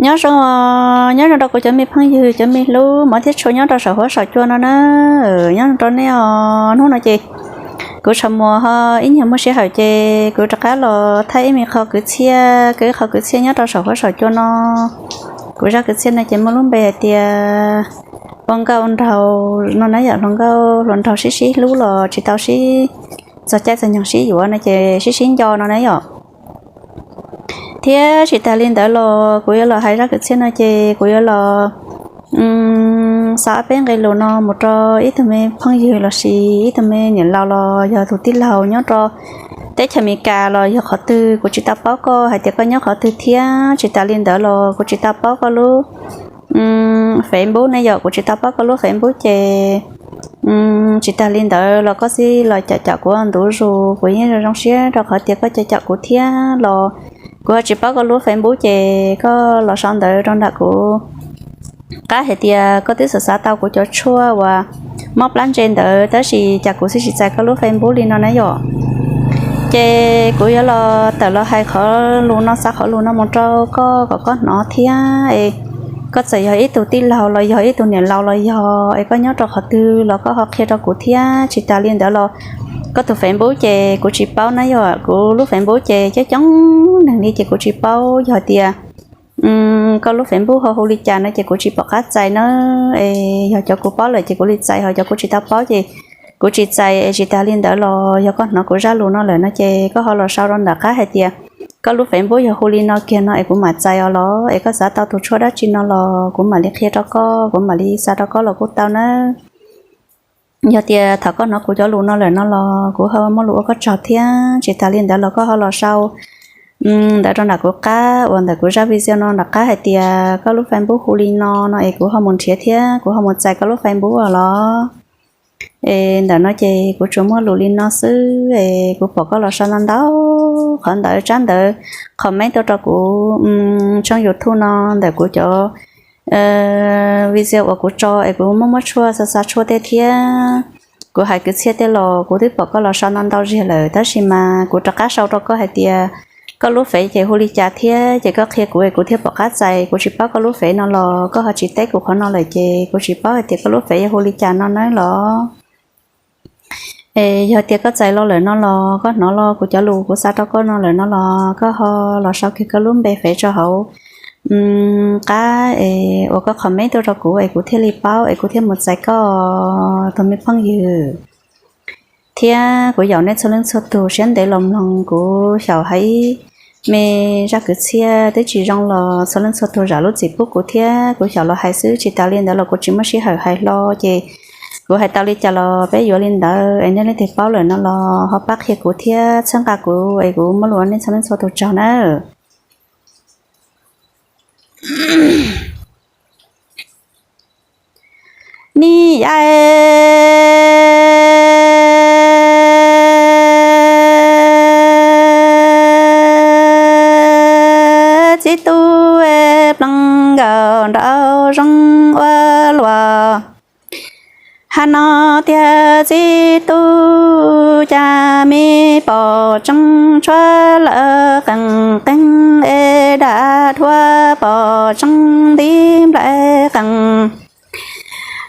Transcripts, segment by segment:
Nyob zoo, nyob zoo rau kuv cov me phooj ywg, cov me hlub mov thiab tshua nyob rau saum huab saum cua no na. Nyob zoo rau nej os. Hnub no ces kuv Tshav Muas ho ib nyuag muaj sij hawm ces kuv rov qab los thaij ib me qho kwv txhiaj, ib qho kwv txhiaj nyob rau saum huab saum cua no. Kuv zaj kwv txhiaj no ces muaj lub npe hais tias ua nkauj nraug no na yom, hluas nkauj hluas nraug sib sib hlub los tsis tau sib txog caij txog nyoog sib yuav no ces sib sib nco no na yom. Thiab tsis tas li ntawd los kuv yuav los hais zaj kwv txhiaj no ces kuv yuav los xa ob peb nqe lus no mus rau ib tug me phooj ywg los sis ib tug me niam laus los yog tus tij laug nyob rau teb chaws Amelikas los yog qhov twg, kuv tsis tau paub koj hais tias koj nyob qhov twg thiab tsis tas li ntawd los kuv tsis tau paub koj lub Facebook ne yom, kuv tsis tau paub koj lub Facebook ces tsis tas li ntawd los koj xij los cam cam kuv ntu zus, kuv yeej zoo zoo siab rau qhov tias koj cam cam kuv thiab los kuv ho tsis paub koj lub Facebook ces koj los sau ntawv rau nram kuv qab hais tias koj twb xav xav tau kuv cov tshuaj uas mob plab ntse ntawd tab sis cas kuv xij tsis txais koj lub Facebook li no na yom. Ces kuv yuav los tawm los hais qhov lus no, xa qhov lus no mus rau koj kom koj hnov thiab es koj txawm yog ib tug tij laug los yog ib tug niam laus los yog es koj nyob rau qhov twg los koj ho qhia rau kuv thiab tsis tas li ntawd los koj tus Facebook ces kuv tsis paub na yom, kuv lub Facebook ces coob coob neeg li ces kuv tsis paub, yog tias koj lub Facebook ho hu li cas no ces kuv tsis pom qab txais na. Es yog cov kuv paub lawm ces kuv li txais, ho cov kuv tsis tau paub ces kuv tsis txais. Es tsis tas li ntawd los yog koj hnov kuv zaj lus no lawm no ces koj ho los sau rau nram qab hais tias koj lub Facebook yog hu li no kiag no es kuv mam txais os los es koj xav tau tus tshuaj dab tsi no los kuv mam li qhia rau koj, kuv mam li xa rau koj los kuj tau nawb. Yog tias thaum koj hnov kuv cov lus no lawm no los kuv ho muaj lus ua koj tsaug thiab tsis tas li ntawd los koj ho los sau ntawv rau nram kuv qab uas ntawm kuv zaj video no nram qab hais tias koj lub Facebook hu li no no es kuv ho mus nrhiav thiab kuv ho mus txais koj lub Facebook os los. Es ntawm no ces kuv tsuas muaj lus li no xwb es kuv pom koj los sau ntau ntau qhov ntawd tsab ntawv comment tuaj rau kuv tshooj YouTube no ntawm kuv cov video uas kuv tso es kuv muaj muab tshuaj xa xa tshuaj tej thiab kuv hais kwv txhiaj tej los kuv twb pom koj los sau ntau ntau ziag lawm tab sis mas kuv rov qab sau rau koj hais tias koj lub fev ces hu li cas thiab ces koj qhia kuv es kuv thiaj pom qab txais. Kuv tsis paub koj lub fev no los koj ho tsis teb kuv qhov no lawm ces kuv tsis paub hais tias koj lub fev yog hu li cas no nawb los. Es yog tias koj txais los lawm no los koj hnov los kuv cov lus kuv xa rau koj no lawm no los koj ho los sau kiag koj lub npe fev rau hauv qab es uas koj comment tuaj rau kuv es kuv thiaj li paub es kuv thiaj mus txais koj tus me phooj ywg. Thiab kuv yaum nej txhua leej txhua tus siab ntev los mloog kuv xyaum hais ib me zaj kwv txhiaj twb tsis zoo los txhua leej txhua tus zam lub txim pub kuv thiab kuv xyaum los hais xwb tsis tas li ntawd los kuv tsis muaj sij hawm hais hlo ces kuv hais tau li cas los peb yuav li ntawd es nej leej twg paub lawm no los ho pab qhia kuv thiab txhawb nqa kuv es kuv muaj lus ua nej txhua leej txhua tus tsaug nawb. Nim yaim txiv tub pleev nkaus nraum zoov ua luam. Hais no tiag txiv tub cas me pom tseeb tshuab lawm qees qees es dam dhuav pom tseeb ntiv nplaim qees.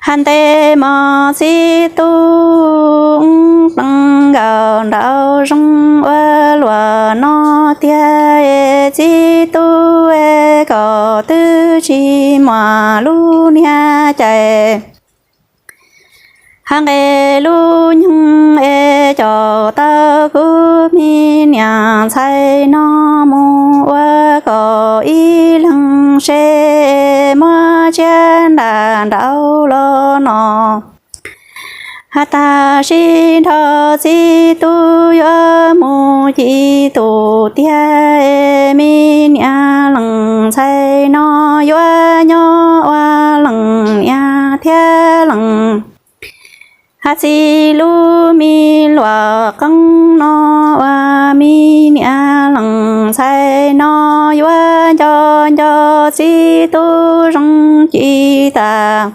Hais ntev mos txiv tub pleev nkaus nraum zoov ua luam no tiag txiv tub kom twb tsis muaj lub niag cai. Hais nqe lub nyoog es coj tau kuv me niam ntxhais no mus ua kom ib leeg seb muab tsiaj nram nraud los no. Has tas sib nrho txiv tub yuav mus ci tus tiag, me niam leej ntxhais no yuav nyob ua leej niam thiab leej. Has txij lub me luam qeeb no ua me niam leej ntxhais no yuav nco nco txiv tub zoo ci tas.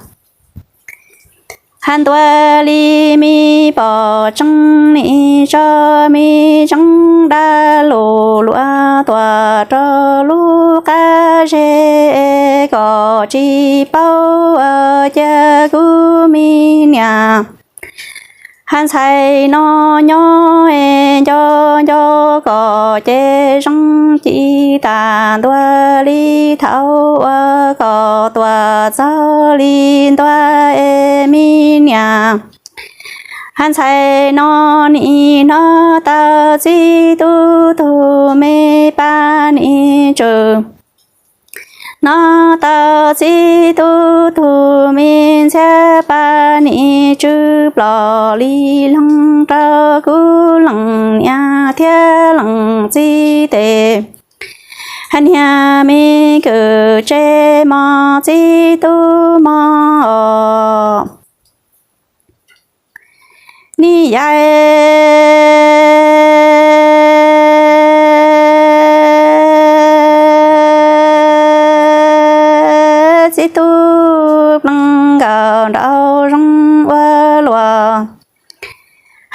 Hab ntua li me pom tseeb nim tso me tseeb dab lug luam tuam rau lub qab zeb kom tsis paub ua cia kuv me niam. Hab ntxhais no nyob es nco nco kom ces zoo ci tas ntua li thaum ua kom tuam txog li ntua es me niam. Hab ntxhais no nim nov tau txib tub tug me pab nim tswm, nov tau txib tub tug me ntxhiab pab nim tswm plom li loog rau kuv leej niam thiab leej txiv tes. Hab niag me kwv tsev mos txib tub mos os. Nib yais txib tub pleev nkaus nraum zoov ua luam.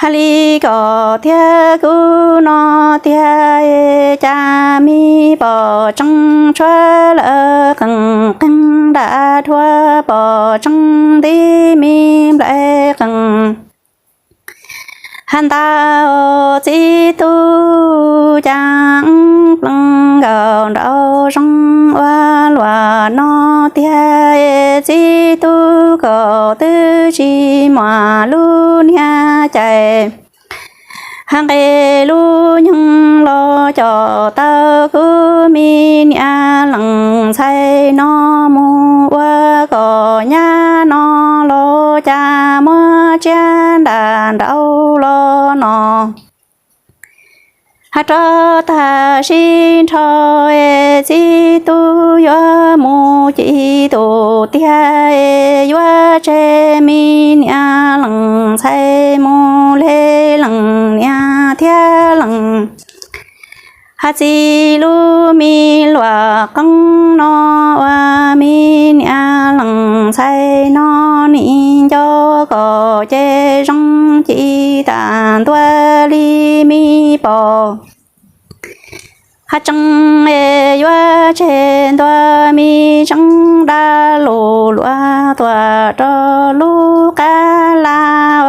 Hab li kom thiab kuv no tiag, cas me pom tseeb tshuav lawm qees qees dam dhuav pom tseeb ntib me nplaim qees. Hab ntawd txib tub cas pleev nkaus nraum zoov ua luam no tiag, txib tub kom twb tsis muaj lub niag cai. Hab nqe lub nyeeg los com tau kuv me niam leej ntxhais no mus ua kom nyab no los cas muab tsiab nram nraud los no. Hab rov tag sib nrho, txib tub yuav mus ci tus tiag, yuav tseg me niam leej ntxhais mus le leej niam thiab leej. Hab txij lub me luam qeeb no ua me niam leej ntxhais no nim nco kom ces zoo ci tas ntua li me pom. Hab tseeb yuav tseg ntua me tseeb dab lug luam tuam rau lub qab laj,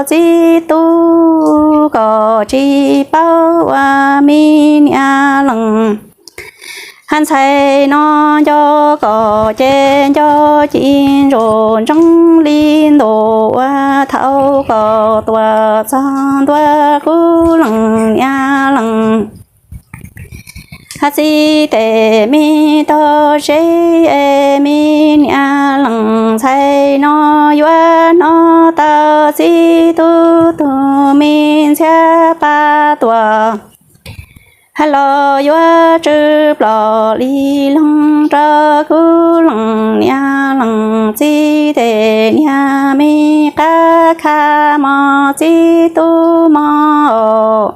txib tub kom tsis paub ua me niam leej. Hab ntxhais no nco kom ces nco ci ntsuj ntseeb li ntuj ua thaum kom tuam txog ntua kuv leej niam leej. Hab txij tes me tog seb es me niam leej ntxhais no yuav hnov tau txib tub tug me ntxhiab pab tuam. Hab los yuav tsw plom li loog rau kuv leej niam leej txij tes niag me qab khab mos txib tub mos os.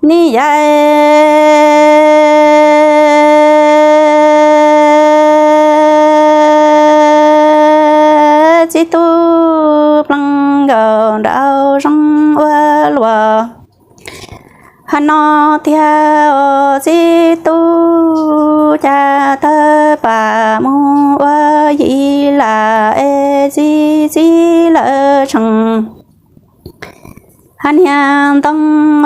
Nib yais txib tub pleev nkaus nraum zoov ua luam. Hab no tiag os txib tub cas tawg pam mus ua yim lam es txi txib lawm tsees. Hab niag ntoo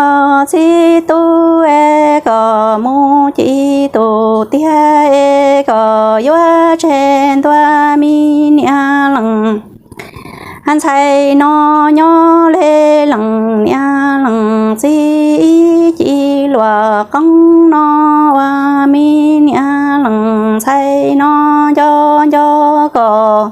os txib tub es kom mus ci tus tiag es kom yuav tseg ntua me niam leej. Hab ntxhais no nyob le leej niam leej txiv ib ci luam qoob no ua me niam leej ntxhais no nco nco kom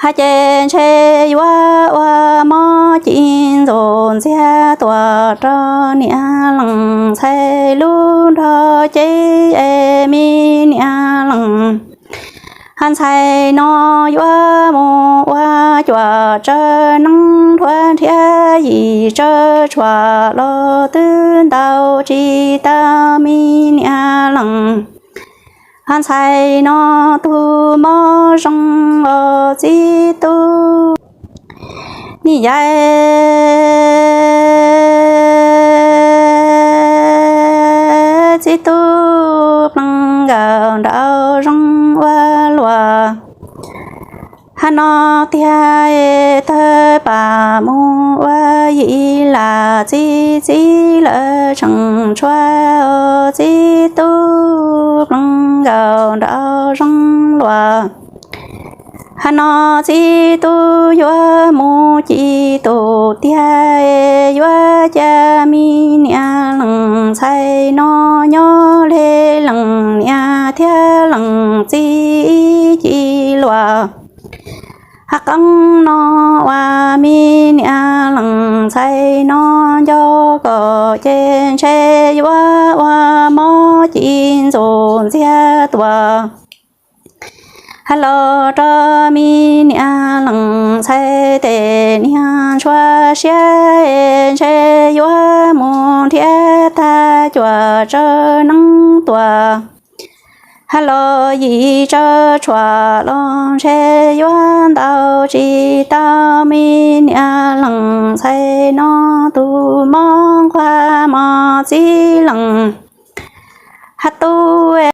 hab ces ntshe yuav ua mob ci ntxuj ntxiag tuam rau niam leej ntxhais lub nrog cev es me niam leej. Hab ntxhais no yuav mus ua cuam tsawv neeb nrhuav nrhiav yim tsawv tshuam los twb ntaus tsis tau me niam leej. Hab ntxhais no tug mob zoo os txiv tub. Nim yai txiv tub pleev nkaus nraum zoov ua luam. Hab no tiag es tawg pam mus ua yim lam txiv txiv lawv tseem tshuav os txiv tub pleev nkaus nraum zoov luam. Hab no txiv tub yuav mus ci tus tiag es yuav ca me niam leej ntxhais no nyob le leej niam thiab leej txiv ib ci luam. Hab qeeb no uas me niam leej ntxhais no nco kom ces ntshe yuav ua mob ci ntxuj ntxiag tuaj. Hab los rau me niam leej ntxhais tej niag ntshua siab es ntshe yuav mus nrhiav tag cuam tsawv neeb tuaj. Hab los yim tsawv tshuam los ntshe yuav ntau tsis tau me niam leej ntxhais no tus mob nquag mos txiv leej. Hab tub